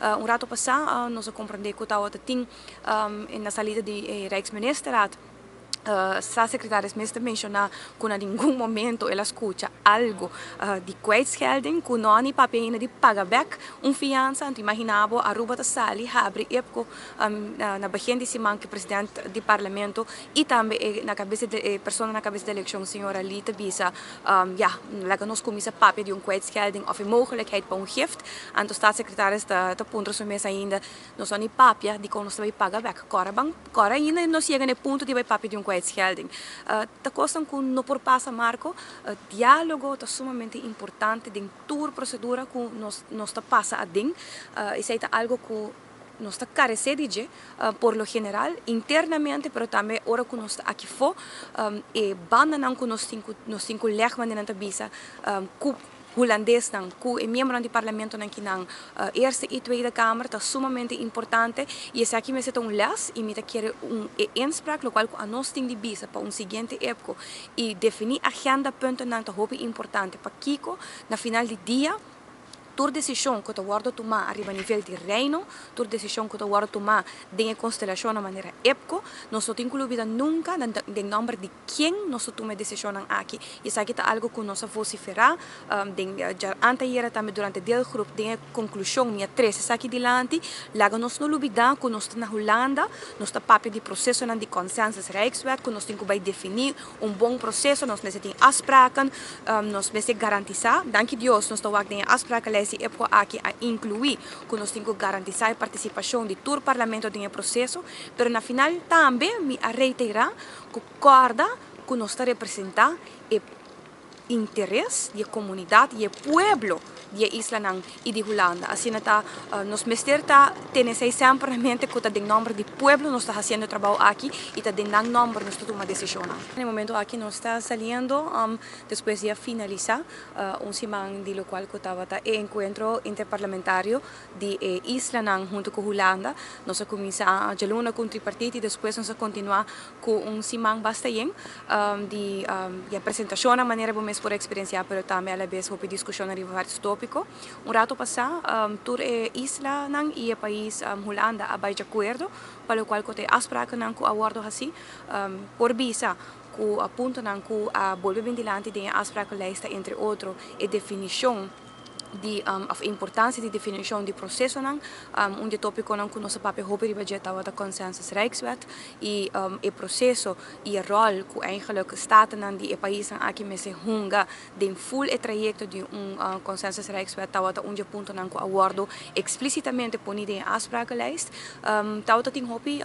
Un rato pasa nos a comprende cu tawata tin na salida di Rijksministerraad, staatssecretaris mes ta menciona cu na ningun momento el a scucha algo di kwijtschelding, cu no a ni papia ainda di paga bek un fianza. Anto imagina bo, Aruba ta sali habri IPCO na begin di siman cu president di parlamento y tambe na cabeza di e persona na cabeza di eleccion, señora Lee, ta bisa: "Ja, laga nos cuminsa papia di un kwijtschelding of e mogelijkheid pa un gift." Anto staatssecretaris ta puntra su mes ainda: nos no ni papia di con nos ta bay paga bek. Cora ban, cora ainda nos yega na e punto di bay papia di un kwijtschelding. Ta cosnan cu no por pasa, Marco. Dialogo ta sumamente importante den tur procedura cu nos ta pasa aden. Esey ta algo cu nos ta carece di dje, por lo general, internamente, pero tambe ora cu nos ta aki fo, e bandanan cu nos tin cu leg, manera nan ta bisa, cu Hulandesnan, cu e miembronan di parlamentonan akinan, Eerste y Tweede Kamer, ta sumamente importante y esaki mester ta un les y mi ta kere un e inspraak locual cu anos tin di bisa pa un siguiente IPCO y defini agenda puntonan ta hopi importante pa kiko na final di dia tur decision cu ta wordo tuma ariba nivel di Reino, tur decision cu ta wordo tuma den constelacion na manera IPCO, nos no tin cu lubida nunca den nomber di ken nos ta tuma decision aki. Y esaki ta algo cu nos a vocifera den anteayer tambe durante deelgroep, den conclusion mi a trece esaki dilanti: laga nos no lubida cu nos ta na Hulanda, nos ta papia di proceso di consensus Rijkswet, cu nos tin cu bay defini un bon proceso, nos mester tin afspraken, nos mester garantisa, danki Dios, nos ta wak den afsprakenlijst di IPCO aki a inclui cu nos tin cu garantisa e participacion di tur parlamento den proceso, pero na final tambe mi a reitera cu corda cu nos ta representa e interes di comunidad y pueblo di islanan y di Hulanda. Asina ta, nos mester ta tene semper na mente cu ta den nomber di pueblo nos ta haciendo e trabou aki y ta den nomber nos ta tuma decision. Na e momento aki nos ta saliendo despues di finalisa un siman di locual cu tabata e encuentro interparlamentario di islanan hunto cu Hulanda. Nos a cuminsa dialuna cu tripartite y despues nos a continua cu un siman basta yen di presentacion na manera bo mes por experiencia, pero tambe a la vez hopi discusion riba varios topico. Un rato pasa, tur e islanan y e pais Hulanda a bay di acuerdo, pa locual cu e afsprakennan cu a wordo haci, por bisa cu e puntonan cu a bolbe bin dilanti den afsprakenlijst, entre otro, e definicion di of importancia di definicion di procesonan. Un di topiconan cu nos a papia hopi riba dje tabata consensus Rijkswet y e proceso y e rol cu eigenlijk statennan di e paisnan aki mester hunga den full e trayecto di un consensus Rijkswet tabata un di puntonan cu a wordo explicitamente poni den afsprakenlijst. Tawata tin hopi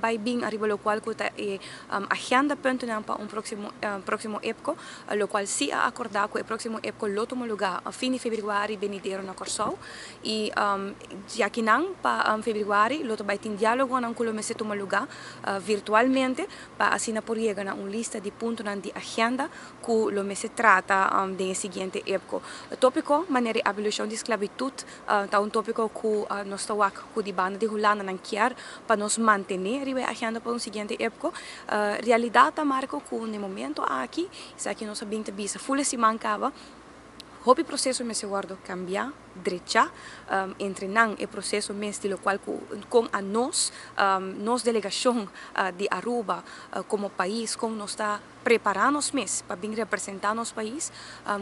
bay bin ariba locual cu ta e agenda puntonan pa un proximo IPCO, locual si a acorda cu e proximo IPCO lo tuma luga a fin di februari venidero na Corsou y ya akinan pa februari lo bay tin dialogonan cu lo mester tuma luga virtualmente pa asina por yega na un lista di puntonan di agenda cu lo mester trata den siguiente IPCO. Topico manera abolicion di esclavitud ta un topico cu nos ta wak cu di banda di Hulanda nan kier pa nos mantene riba agenda pa un siguiente IPCO. Realidad ta, Marco, cu na momento aki, esaki nos a bin ta bisa full siman caba, hopi proceso mester wordo cambia, drecha, entre nan e proceso mes di locual con a nos delegacion di Aruba como pais, con nos ta prepara nos mes pa bin representa nos pais,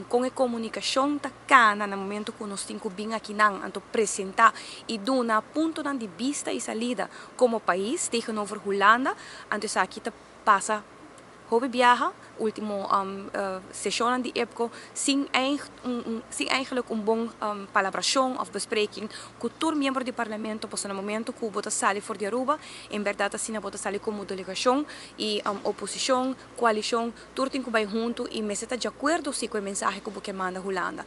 con e comunicacion ta cana na momento cu nos tin cu bin akinan, anto presenta y duna puntonan di vista y salida como pais tegenover Hulanda. Anto esaki ta pasa hopi biaha, ultimo sesion di IPCO, sin eigenlijk un bon palabracion of bespreking cu tur miembro di parlamento, pues na momento cu bo ta sali for di Aruba, en berdad asina bo ta sali como delegacion y oposicion, coalicion, tur tin cu bay hunto y mester ta di acuerdo si cu e mensahe cu bo manda Hulanda.